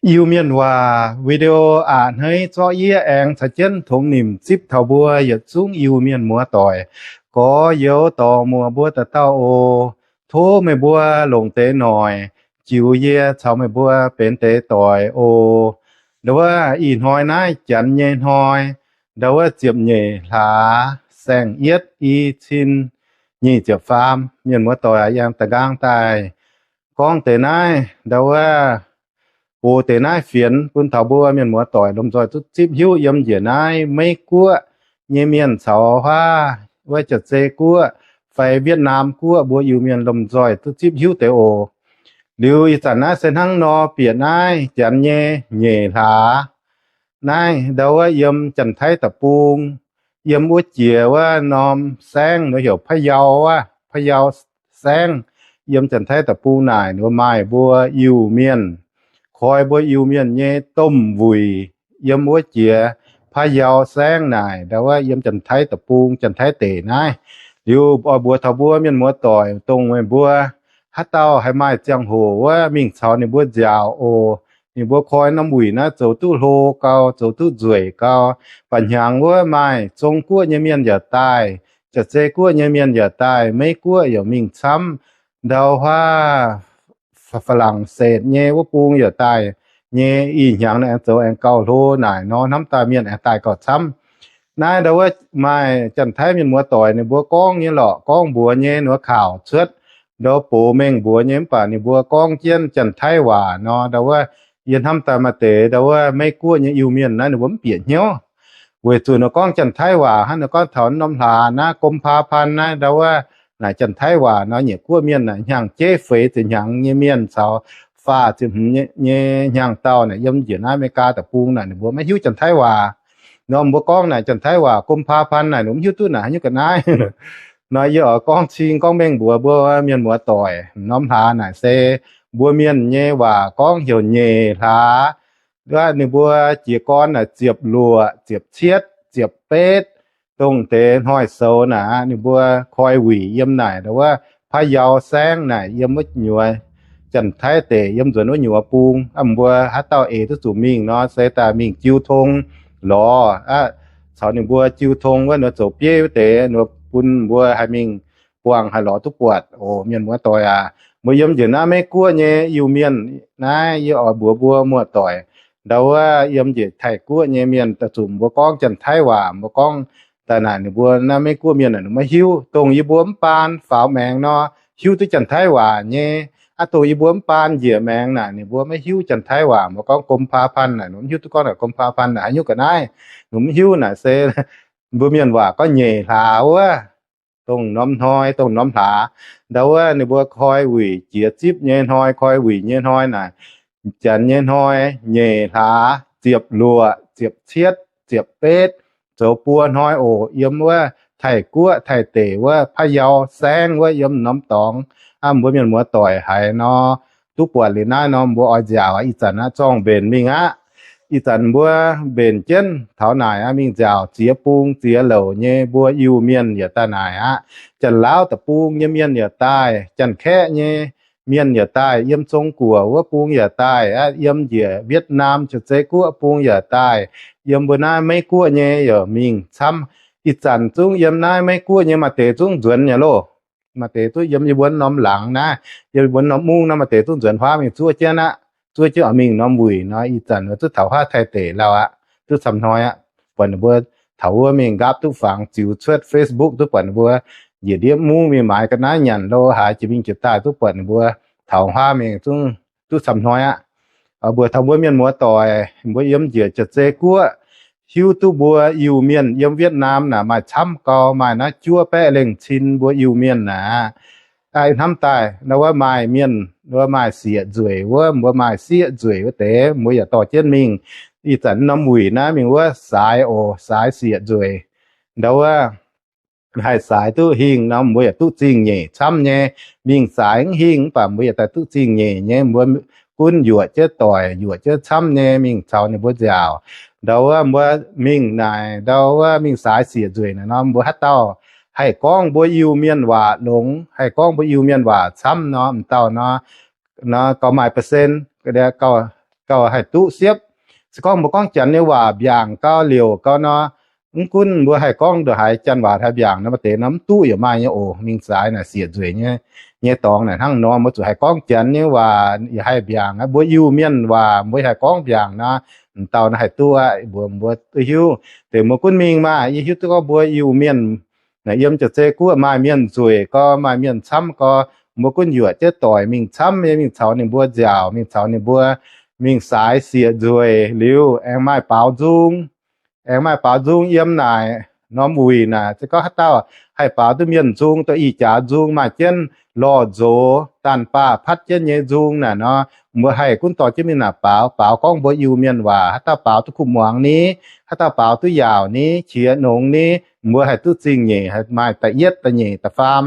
Iu-Mienh waac video a'hneiv zorqv yie aengx caux jienv tongx nimc zipv taux mbuo yietc zungv Iu-Mienh muoz-doic, gorx-youz dorc-muoc mbuo dauh dauh oc. Tov meih mbuo longc deix noic jiux yie caux meih mbuo benx deix doic oc. Ndau wuov ih hnoi naaiv janx nyei hnoi, ndau wuov ziepc nyeic hlaax saeng-yietv i cin nyic ziepc faam. Mienh muoz-doic, yie da'nqaang daaih gorngv deix naaiv, ndau wuov oc, deix naaiv fienx bun taux mbuo mienh muoz-doic lomh nzoih duqv zipv hiuv yiem njiec naaiv Meiv Guoqv nyei mienh caux huaav wuov Jaa-Zei Guoqv fai Wietv Naam Guoqv mbuo Iu-Mienh lomh nzoih duqv zipv hiuv deix oc. Liuz ih zanc naaiv se hnangv nor, bieqc naaiv janx nyei nyeic hlaax naaiv, ndau wuov yiem Janx-Taiv deic-bung, yiem wuov jiex wuov norm saengv nor heuc Payau, Payau saengv. Yiem Janx-Taiv deic-bung naaic ninh maaih mbuo Iu-Mienh koi mbuo Iu-Mienh nyei domh wuic yiem wuov jiex Payau saengv naaic, ndau wuov yiem Janx-Taiv deic-bung, Janx-Taiv deic naaiv. Liuz oix mbuox taux mbuo mienh muoz-doic, dongh meih mbuo haaix dauh haih maaih ziangh hoc wuov mingh caux ninh mbuo nziaauc oc. Ninh mbuo koi norm wuic naaiv zoux duqv hlo gau, zoux duqv nzueic gau. Ba'hnyangx wuov maaih Zong Guoqv nyei mienh yaac daaih, Jaa-Zei Guoqv nyei mienh yaac daaih, Meiv Guoqv yaac mingh camv, ndau huaav Faa-, Faa-Laangc-Setc nyei wuov bung yaac daaih nyei. Ih hnyangx naaiv aengx zoux aengx gauh hlo naaic nor, hnamv daaih mienh aengx daaih gauh camv. Naaiv ndau wuov maaih Janx-Taiv mienh muoz-doic ninh mbuo gorngv nyei lorqc, gorngv mbuox nyei nor, kaux cuotv ndau box mengh mbuox nyei, mv baac ninh mbuo gorngv jienv Janx-Taiv waac nor, ndau wuov yie hnamv daaih maaih deix ndau wuov Meiv Guoqv nyei Iu-Mienh naaiv ninh mbuo mv bieqc hnyouv. Weic zuqc nor gorngv Janx-Taiv waac hnangv, nor gorngv taux norm hlaax naaiv กุมภาพันธ์ naaiv, ndau wuov naaic Janx-Taiv waac nor, nyeic guoqv mienh naaic hnyangx-jeiv feix ziepc hnyangx nyei mienh caux faah ziepc hmz nyei hnyangx-daauh naaic yiem njiec naaiv America deic-bung naaic ninh mbuo maiv hiuv Janx-Taiv waac. Nor mbuo gorngv naaic Janx-Taiv waac กุมภาพันธ์ naaic, ninh mbuo mv hiuv duqv naaic haaix nyungc ga'naaiv. Nor yie oix gorngv cing gorngv mengh mbuox mbuo mienh muoz-doic, norm hlaax naaic se mbuo mienh nyei waac gorngv heuc nyeic hlaax. Ninh mbuo jiez gorn naaic ziepc luoqc, ziepc cietv, ziepc betv, dongh deix hnoi-soux naaic ninh mbuo koi wuic yiem naaic ndau wuov Payau saengv naaic, yiem wuov nyuoz Janx-Taiv deic, yiem nzuonx wuov nyuoz bung. Aa, mbuo haaix dauh eix duqv zuqc mingh nor, se daaih mingh jiu tong lorz aqv, caux ninh mbuo jiu tong wuov nor zoux bieiv wuov deix nor, bun mbuo haih mingh buangh haih lorz duqv buatc oc. Mienh muoz-doic aac, mbuo yiem njiec naaiv Meiv Guoqv nyei Iu-Mienh naaiv, yie oix mbuox mbuo muoz-doic, ndau wuov yiem njiec Taiv Guoqv nyei mienh, daaih zuqc mbuo gorngv Janx-Taiv waac, mbuo gorngv daaih naaic ninh mbuo naaiv Meiv Guoqv mienh naaic ninh maiv hiuv. Dongh yie mbuo mv baan faaux maengx nor, hiuv duqv Janx-Taiv waac nyei. Aa, dongh yie mbuo mv baan njiec maengx naaic ninh mbuo maiv hiuv Janx-Taiv waac. Mbuo gorngv กุมภาพันธ์ naaic, ninh mbuo mv hiuv duqv gorngv naaic กุมภาพันธ์ naaic haaix nyungc ga'naaiv. Ninh mbuo mv hiuv naaic se mbuo mienh waac gorngv nyeic hlaax wuov, dongh norm hnoi, dongh norm hlaax. Ndau wuov ninh mbuo koi wuic jiex zipv nyei hnoi, koi wuic nyei hnoi naaic, janx nyei hnoi nyeic hlaax, ziepc luoqc, ziepc cietv, ziepc betv, zoux buo hnoi oc. Yiem wuov Taiv Guoqv Taiv deic wuov Payau saengv wuov, yiem norm dorngx. Aa, mbuo mienh muoz-doic haiz nor, duqv buatc liuz naaiv nor, mbuo oix nziaauc. Ih zanc aqv, zorng mbenc mingh aqv. Ih zanc mbuo mbenc jienv taux naaic aqv, mingh nziaauc ziex bung ziex louc nyei mbuo Iu-Mienh yaac daaih naaic aqv. Janx-Laauv deic-bung nyei mienh yaac daaih, Janx-Kaeqv nyei mienh yaac daaih, yiem Zong Guoqv wuov bung yaac daaih aqv, yiem njiec Wietv Naam Jaa-Zei Guoqv bung yaac daaih, yiem mbuo naaiv Meiv Guoqv nyei yaac mingh camv. Ih zanc zungv yiem naaiv Meiv Guoqv nyei maaih deix zungv nzuonx nyei loh. Maaih deix zungv yiem yie mbuo norm laangz naaiv, yiem yie mbuo norm mungv naaiv, maaih deix zungv nzuonx huaav mingh zuov jienv aqv. Zuov jienv oix mingh norm wuic nor, ih zanc zuqc taux huaav Taiv deic lauh aqv, duqv camv hnoi aqv. Buatc ninh mbuo taux wuov mingh nqaapv duqv fangx ziux cuotv Facebook, duqv buatc ninh mbuo njiec ndiev mungv mingh maaiz ga'naaiv nyanc lo haaix jiex mingh jiex daaih, duqv buatc ninh mbuo taux huaav mingh zungv duqv camv hnoi aqv. Mbuox taux mbuo mienh muoz-doic, mbuo yiem njiec Jaa-Zei Guoqv, hiuv duqv mbuo Iu-Mienh yiem Wietv Naam naaic maaih camv gau, maaih naaiv juov baeqv lengh cin mbuo Iu-Mienh naaic. Hnamv daaih nor, wuov maaih mienh, wuov maaih sieqv nzueic wuov, mbuo maaih sieqv nzueic wuov deix, mbuo yaac dorh jienv mingh. Ih zanc norm wuic naaiv mingh wuov saaix oc, saaix sieqv nzueic. Ndau wuov haih saaix duqv hingh nor, mbuo yaac duqv zingh nyeic camv nyei. Mingh saaix mv hingh mv baac mbuo yaac daaih duqv zingh nyeic nyei. Mbuo gunv yuoqc jienv doic, yuoqc jienv camv nyei mingh caux ninh mbuo nziaauc. Ndau wuov mbuo mingh naaic, ndau wuov mingh saaix sieqv nzueic naaic nor, mbuo haaix dauh haih gorngv mbuo Iu-Mienh waac longx, haih gorngv mbuo Iu-Mienh waac camv nor, m'dauh nor, nor gauh maaih percent, gauh gauh haih duqv siepv. Se gorngv mbuo gorngv Janx nyei waac mbiaangc gau, liouc gau nor, mv gunv mbuo haih gorngv ndongc haaix Janx waac haih mbiaangc nor, maaih deix nor mv duqv yaac maaih nyei oc. Mingh zaaix naaic sieqv nzueic nyei, nyei dorngx naaic hnangv nor. Mbuo zuqc haih gorngv Janx nyei waac yaac haih mbiaangc aqv. Mbuo Iu-Mienh waac mbuo haih gorngv mbiaangc nor, m'dauh naaiv haih duqv aqv. Mbuo, mbuo duqv hiuv. Deix mbuo gunv mingh maah, yie hiuv duqv gorngv mbuo Iu-Mienh naaic yiem jaav-zei guoqv maaih mienh nzueic gau, maaih mienh camv gau, mbuo gunv yuoqc jienv doic mingh camv nyei, mingh caux ninh mbuo nziaauc, mingh caux ninh mbuo mingh saaix sieqv nzueic liuz, aengx maaih baaux nzung. Aengx maaih baaux nzung yiem naaic norm wuic naaic. Se gorngv haaix dauh haih baaux duqv mienh nzung, dongh ih jaax nzung maaih jienv lorh nzox daanh baah patv jienv nyei nzung naaic nor, mbuo haih gunv dorh jienv mingh naaic baaux. Baaux gorngv mbuo Iu-Mienh waac. Haaix dauh baaux duqv kuv muangx ni, haaix dauh baaux duqv yaauc ni, qiex nongx ni, mbuo haih duqv zingh nyeic, haih maaih da'yietv, da'nyeic, da'faam.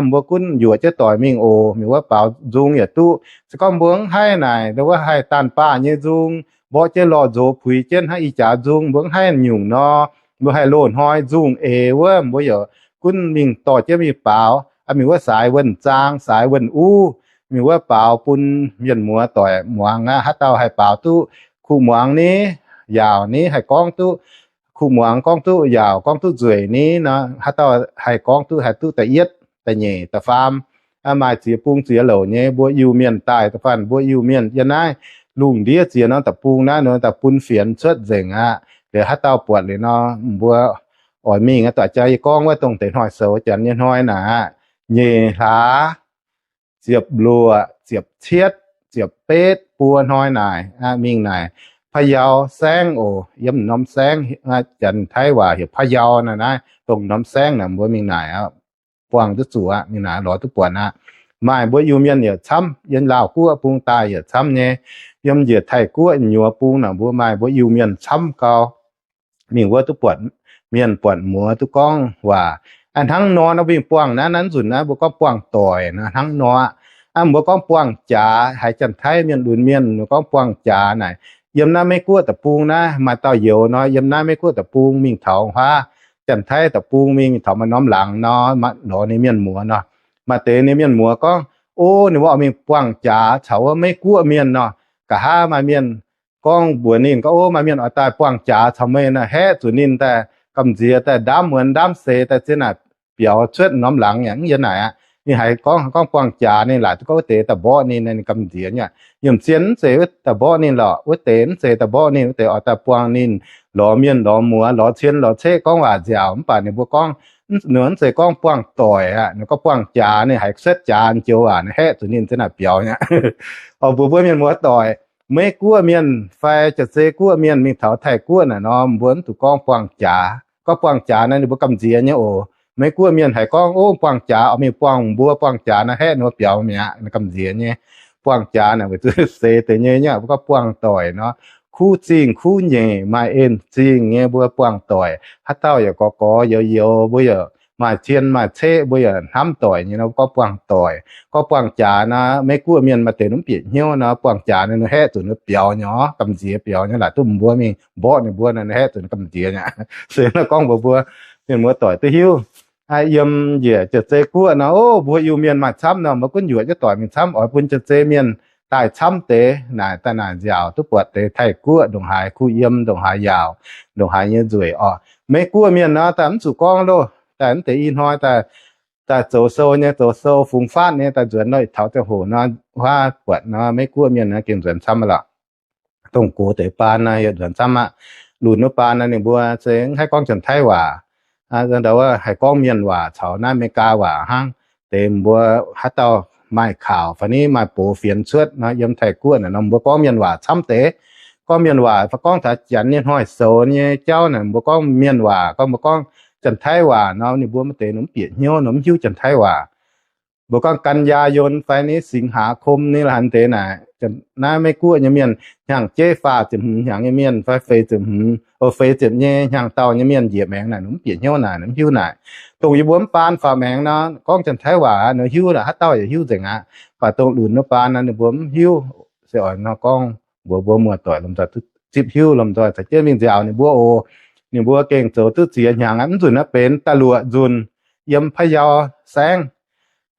Mbuo gunv yuoqc jienv doic mingh oc. Mingh wuov baaux nzung yaac duqv. Se gorngv mbuo mv haih naaic, wuov haih daanh baah nyei nzung, mborqv jienv lorh nzox puix jienv hnangv ih jaax nzung, mbuo mv haih nyungc nor, mbuo haih loz-hnoi nzung eix wuov, mbuo yaac gunv mingh dorh jienv mingh baaux. Mingh wuov saaix wuonh zaang, saaix wuonh uv, mingh wuov baaux bun mienh muoz doic muangx aqv. Haaix dauh haih baaux duqv kuv muangx ni, yaauc ni, haih gorngv duqv kuv muangx, gorngv duqv yaauc, gorngv duqv nzueic ni nor, haaix dauh haih gorngv duqv, haih duqv da'yietv, da'nyeic, da'faam. Maaih ziex bung ziex louc nyei. Mbuo Iu-Mienh daaih da'faanh mbuo Iu-Mienh yiem naaiv lungh ndiev ziex norm deic-bung naaiv nor, daaih bun fienx cuotv nzengc aqv. Liuz haaix dauh buatc liuz nor, mbuo oix mingh aqv. Daaih jaa yie gorngv wuov dongh deix hnoi-soux Janx nyei hnoi naaic aqv, nyeic hlaax ziepc luoqc, ziepc cietv, ziepc betv buo hnoi naaic, mingh naaic Payau saengv oc. Yiem norm saengv, Janx Taiv waac heuc Payau naaic naaiv, dongh norm saengv naaic mbuo mingh naaic aqv, buangh duqv zuqc aqv, mingh naaic lorz duqv buatc aqv. Maaih mbuo Iu-Mienh yaac camv, yiem Laauh Guoqv bung daaih yaac camv nyei. Yiem njiec Taiv Guoqv nyuoz bung naaic mbuo maaih mbuo Iu-Mienh camv gau. Mingh wuov duqv buatc mienh buatc muoz duqv gorngv waac. Hnangv nor nor mingh buangh naaiv, naaiv nzunc naaiv mbuo gorngv buangh doic nor hnangv nor aqv. Mbuo gorngv buangh jaax, haiz Janx-Taiv mienh lunx mienh gorngv buangh jaax naaic. Yiem naaiv Meiv Guoqv deic-bung naaiv maaih dauh youz nor, yiem naaiv Meiv Guoqv deic-bung mingh taux wuov Janx-Taiv deic-bung mingh, mingh taux maaih norm laangz nor, lorz ninh mienh muoz nor, maaih deix ninh mienh muoz gorngv, o, ninh mbuo oix mingh buangh jaax caux wuov Meiv Guoqv mienh nor. Nqa'haav maaih mienh gorngv mbuox ninh gorngv, o, maaih mienh oix daaih buangh jaax caux meih nor, haeqv zuqc ninh daaih gamh nziex daaih ndaamv muonz ndaamv seix daaih ziex naaic biaux cuotv norm laangz yaac mv yiem naaic aqv. Ninh haiz gorngv, gorngv buangh jaax ninh laaic duqv gorngv wuov deix daaih mborqv ninh, ninh gamh nziex nyei. Yiem zien mv zeiz wuov daaih mborqv ninh lorqc, wuov deix mv zeiz daaih mborqv ninh, wuov deix oix daaih buangh ninh, lorz mienh lorz muoz lorz cien lorz ceqv gorngv waac nziaauc. Mv baac ninh mbuo gorngv, ninh mv zeiz gorngv buangh doic aqv, ninh gorngv buangh jaax. Ninh haiz cuotv jaax joux waac, ninh haeqv zuqc ninh ziex naaic biaux nyei. Oix mbuox mbuo mienh muoz doic, Meiv Guoqv mienh fai Jaav-Zei Guoqv mienh mingh taux Taiv Guoqv naaic nor, mbuo mv zuqc gorngv buangh jaax. Gorngv buangh jaax naaiv ninh mbuo gamh nziex nyei oc. Meiv Guoqv mienh haiz gorngv, o, buangh jaax, oix mingh buangh, mbuo buangh jaax naaiv haeqv ninh mbuo biaux mi'aqv, gamh nziex nyei. Buangh jaax naaic weic zuqc seix deix nyei, mbuo gorngv buangh doic nor, kuv zingh kuv nyeic, maaih en zingh nyei mbuo buangh doic. Haaix dauh yaac gorx gorx youz youz, mbuo yaac maaih cien maaih ceqv, mbuo yaac hnamv doic nyei nor, gorngv buangh doic. Gorngv buangh jaax nor, Meiv Guoqv mienh maaih deix mv bieqc hnyouv nor, buangh jaax naaiv ninh haeqv zuqc ninh biaux nyei, gamh nziex biaux nyei, laaic duqv mbuo mingh mborqv ninh mbuo nor, ninh haeqv zuqc ninh gamh nziex nyei. Se nor gorngv mbuox mbuo mienh muoz doic duqv hiuv. Yiem njiec Jaav-Zei Guoqv nor, o, mbuo Iu-Mienh maaih camv nor, mbuo gunv yuoqc jienv doic mingh camv, oix bun Jaav-Zei mienh daaih camv deix naaic, daaih naaic nziaauc duqv buatc deix Taiv Guoqv ndongc haaix kuh yiem, ndongc haaix yaauc, ndongc haiz nyei nzueic orqc. Meiv Guoqv mienh nor, daaih mv zuqc gorngv loh, daaih mv deix i hnoi daaih zoux sou nyei, zoux sou fungx faatv nyei, daaih nzuonx nor, taux ziangh hoc nor, huaav buatc nor, Meiv Guoqv mienh nor gengh nzuonx camv lorqc. Dongh gox deix baan nor, yaac nzuonx camv aqv. Lunx wuov baan nor, ninh mbuo se mv haih gorngv Janx-Taiv waac. Ndau wuov haih gorngv Mienh waac caux naaiv Meigaa waac hnangv. Deix mbuo haaix dauh maaih kaux fai ni maaih box fienx cuotv nor, yiem Taiv Guoqv naaic nor, mbuo gorngv Mienh waac camv deix. Gorngv Mienh waac fai gorngv taux Janx nyei hnoi-soux nyei jauv naaic, mbuo gorngv Mienh waac. Gorngv mbuo gorngv Janx-Taiv waac nor, ninh mbuo maaih deix ninh mv bieqc hnyouv, ninh mv hiuv Janx-Taiv waac. Mbuo gorngv กันยายน fai ni สิงหาคม ni la'hanh deix naaic, naaiv Meiv Guoqv nyei mienh hnyangx-jeiv faah ziepc hmz hnyangx nyei mienh fai feix ziepc hmz, o, feix ziepc nyei hnyangx-daauh nyei mienh njiec maengx naaic, ninh mv bieqc hnyouv naaic, ninh mv hiuv naaic. Dongh yie mbuo mv baan faaux maengx nor, gorngv Janx-Taiv waac ninh hiuv lorqc, haaix dauh yaac hiuv nzengc aqv. Baac dongh lunx wuov baan nor ninh mbuo mv hiuv. Se oix nor gorngv mbuox mbuo muoz-doic lomh nzoih duqv zipv hiuv, lomh nzoih caux jienv mingh nziaauc ninh mbuo oc. Ninh mbuo gengh zoux duqv ziex hnyangx aqv. Mv nzunc naaiv benx da'luoqc nzunc yiem พะเยา saengv.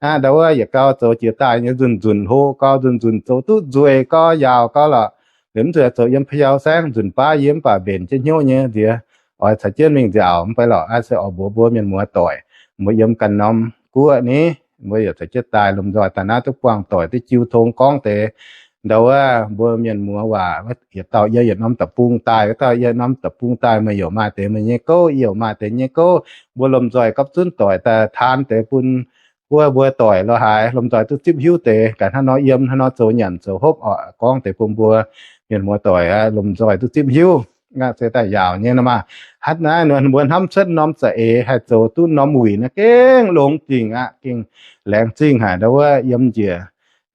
Ndau wuov yietc gau zoux jiex daaih nyei nzunc, nzunc hlo gau, nzunc nzunc zoux duqv nzueic gau, yaauc gau lorqc. Liuz mv zuqc zoux yiem พะเยา saengv nzunc baav yie mv baac mbenc jienv hnyouv nyei nziex, oix caux jienv mingh nziaauc. Mv baac lorqc, aa, se oix mbuox mbuo mienh muoz doic, mbuo yiem ganh norm guoqv ni, mbuo yaac caux jienv daaih lomh nzoih daaih naaiv duqv buangh doic duqv jiu tong gorngv deix. Ndau wuov mbuo mienh muoz waac, yietc dauh yiem yietc norm deic-bung daaih, wuov dauh yiem norm deic-bung daaih, meih youc maaih deix meih nyei gouv, yie youc maaih deix nyei gouv. Mbuo lomh nzoih gapv zunv doic daaih taan deix bun wuov mbuo doic lo haaix, lomh nzoih duqv zipv hiuv deix, gaax hnangv nor yiem, hnangv nor zoux nyanc zoux hopv oc, gorngv deix bun mbuo mienh muoz doic aqv, lomh nzoih duqv zipv hiuv. Aa, se daaih yaauc nyei nor maah. Hnangv naaiv nor mbuo hnamv cuotv norm za'eix haih zoux duqv norm wuic naaiv gengh longx dingc aqv, gengh laengz zingh haic. Ndau wuov yiem njiec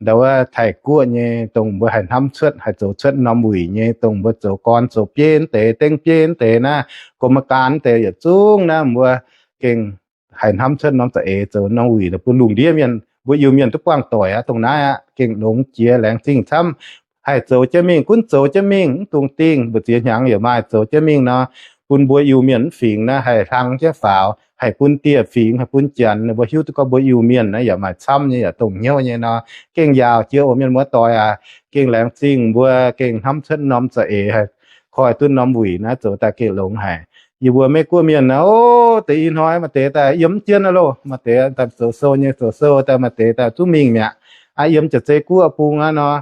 ndau wuov Taiv-Guoqv nyei, dongh mbuo haih hnamv cuotv, haih zoux cuotv norm wuic nyei, dongh mbuo zoux gorn zoux bieiv deix, dengv bieiv deix naaiv, กรรมการ deix yietc zungv naaiv mbuo gengh haih hnamv cuotv norm za'eix zoux norm wuic bun lungh ndiev mienh, mbuo Iu-Mienh duqv buangh doic aqv. Dongh naaiv aqv gengh longx jiex, laengz zingh camv. Haih zoux jienv mingh, gunv zoux jienv mingh, mv dungx dingh mbu'ziex hnyangx yaac maaih, zoux jienv mingh nor, bun mbuo Iu-Mienh mv fingx naaiv haih hlang jienv faaux, haih bun dieh fingx, haih bun janx, mbuo hiuv duqv gorngv mbuo Iu-Mienh naaiv yaac maaih camv nyei, yaac dongh hnyouv nyei nor. Gengh yaauc jiex oc mienh muoz doic aac. Gengh laengz zingh mbuo gengh hnamv cuotv norm za'eix haih koi duqv norm wuic naaiv, zoux daaih gengh longx haic. Yie mbuo Meiv-Guoqv mienh naaiv, o, deix ih hnoi maaih deix daaih yiem mv jienv aqv loh. Maaih deix daaih zoux sou nyei, zoux sou daaih, maaih deix daaih zungv mingh mi'aqv. Aa, yiem Jaav-Zei Guoqv bung aqv nor,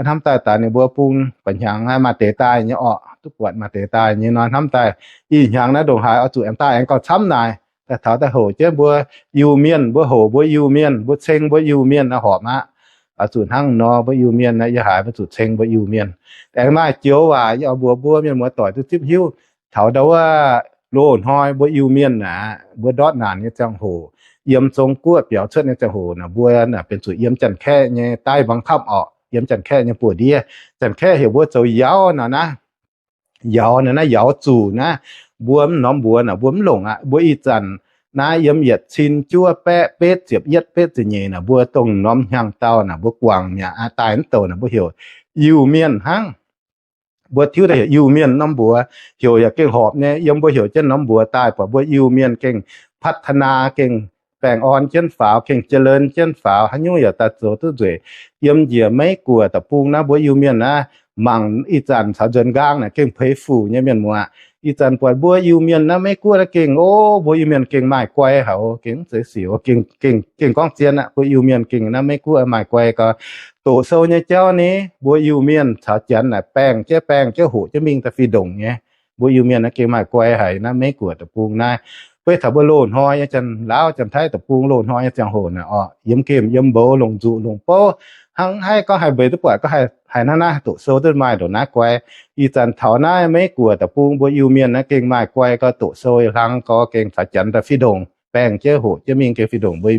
hnamv daaih daaih ninh mbuo bung ba'hnyangx aqv, maaih deix daaih nyei orqc, duqv buatc maaih deix daaih nyei nor. Hnamv daaih ih hnyangx naaiv ndongc haaix oix zuqc aengx daaih aengx gauh camv naaic, daaih taux daaih hoc jienv mbuo Iu-Mienh, mbuo hoc mbuo Iu-Mienh, mbuo ceng mbuo Iu-Mienh naaiv horpc aqv. Oix zuqc hnangv nor, mbuo Iu-Mienh naaiv yiem haaix mbuo zuqc ceng mbuo Iu-Mienh. Aengx maaih joux waac yie oix mbuox mbuo mienh muoz doic duqv zipv hiuv. Taux ndau wuov loz-hnoi mbuo Iu-Mienh aac, mbuo ndortv naanc nyei ziangh hoc, yiem Zong-Guoqv biaux cuotv nyei ziangh hoc naaic, mbuo naaic benx zuqc yiem Janx-Kaeqv nyei daaih mbangc kamv orqc, yiem Janx-Kaeqv nyei buoz-ndiev. Janx-Kaeqv heuc mbuo zoux Yauz naaic naaiv. Yauz naaiv, naaiv Yauz Zuqc naaiv, mbuo mv norm mbuox naaic mbuo mv longc aqv. Mbuo ih zanc naaiv yiem yietc cin juov baeqv betv ziepc yietv betv ziepc nyeic naaic, mbuo dongh norm hnyangx-daauh naaic mbuo guangc mi'aqv. Daaih mv douc naaic mbuo heuc Iu-Mienh hnangv. Mbuo tiuv daaih heuc Iu-Mienh norm mbuox, heuc yaac gengh horpc nyei. Yiem mbuo heuc jienv norm mbuox daaih, buatc mbuo Iu-Mienh gengh พัฒนา, gengh baengh orn jienv faaux, gengh เจริญ jienv faaux, haaix nyungc yaac daaih zoux duqv nzueic. Yiem njiec Meiv-Guoqv deic-bung naaiv mbuo Iu-Mienh naaiv mangc ih zanc caux nzuonx nqaang naaic gengh peix fuc nyei mienh muoz. Ih zanc buatc mbuo Iu-Mienh naaiv Meiv-Guoqv naaiv gengh, o, mbuo Iu-Mienh gengh maaih guai haic, gengh mv zeiz sic, gengh, gengh gorngv zien aqv. Mbuo Iu-Mienh gengh naaiv Meiv-Guoqv maaih guai gau. Doqc sou nyei jauv ni, mbuo Iu-Mienh caux Janx naaic baengh jienv baengh jienv hoqc jienv mingh daaih fih ndongc nyei. Mbuo Iu-Mienh naaiv gengh maaih guai haic naaiv Meiv-Guoqv deic-bung naaiv. Beiv taux mbuo loz-hnoi nyei Janx-Laauv Janx-Taiv deic-bung loz-hnoi nyei ziangh hoc naaic orqc, yiem gemh yiem mbou longc nzuqc longc bouv hnangv haih gorngv haih mbeix duqv buatc gorngv haih, haih hnangv naaiv doqc sou duqv maaih ndongc naaiv guai. Ih zanc taux naaiv Meiv-Guoqv deic-bung mbuo Iu-Mienh naaiv gengh maaih guai gau, doqc sou hlang gau, gengh caux Janx daaih fih ndongc, baengh jienv hoqc jienv mingh gengh fih ndongc. Mbuo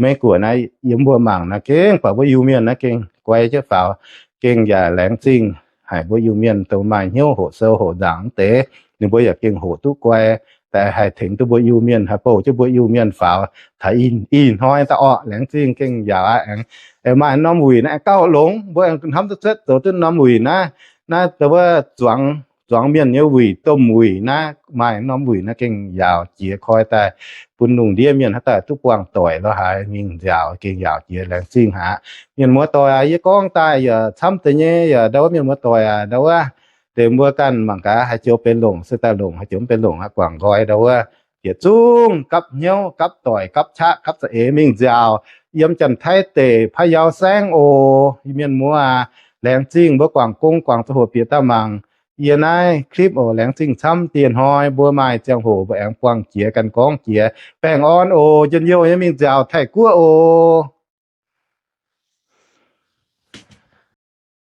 Meiv-Guoqv naaiv yiem mbuo mangc naaiv gengh buatc mbuo Iu-Mienh naaiv gengh guai jienv faaux, gengh yaac laengz zingh haic mbuo Iu-Mienh dongh maaih hnyouv hoqc sou hoqc nzaangc deix, ninh mbuo yaac gengh hoqc duqv guai. Daaih haih tengx duqv mbuo Iu-Mienh, haih bouh jienv mbuo Iu-Mienh faaux taux ih hnoi daaih orqc. Laengz zingh gengh yaauc aqv. Aengx, aengx maaih norm wuic naaiv aengx gauh longx, mbuo aengx hnamv duqv cuotv zoux duqv norm wuic naaiv. Naaiv wuov zuangx, zuangx mienh nyei wuic, domh wuic naaiv, maaih norm wuic naaiv gengh yaauc jiex koi daaih bun lungh ndiev mienh haaix dauh duqv buangh doic lo haaix mingh nziaauc gengh yaauc jiex, laengz zingh haic. Mienh muoz doic aac, yie gorngv daaih yaac camv deix nyei, yaac ndau wuov mienh muoz doic aac, ndau wuov deix mbuo ganh mangc gaax, haih joux benx longc se daaih longc, haih joux mv benx longc aqv guangc nqoi. Ndau wuov yietc zungv gapv hnyouv, gapv doic, gapv qaqv, gapv za'eix mingh nziaauc yiem Janx-Taiv deic, พะเยา saengv oc. Mienh muoz aac, laengz zingh mbuo guangc gong guangc ziangh hoc bieqc daaih mangc yie naaiv คลิป oc. Laengz zingh camv. Dieh hnoi mbuo maaih ziangh hoc mbuo aengx buangh jiex ganh gorngv jiex. Baengh orn oc. Njien-youh nyei mingh nziaauc Taiv-Guoqv oc.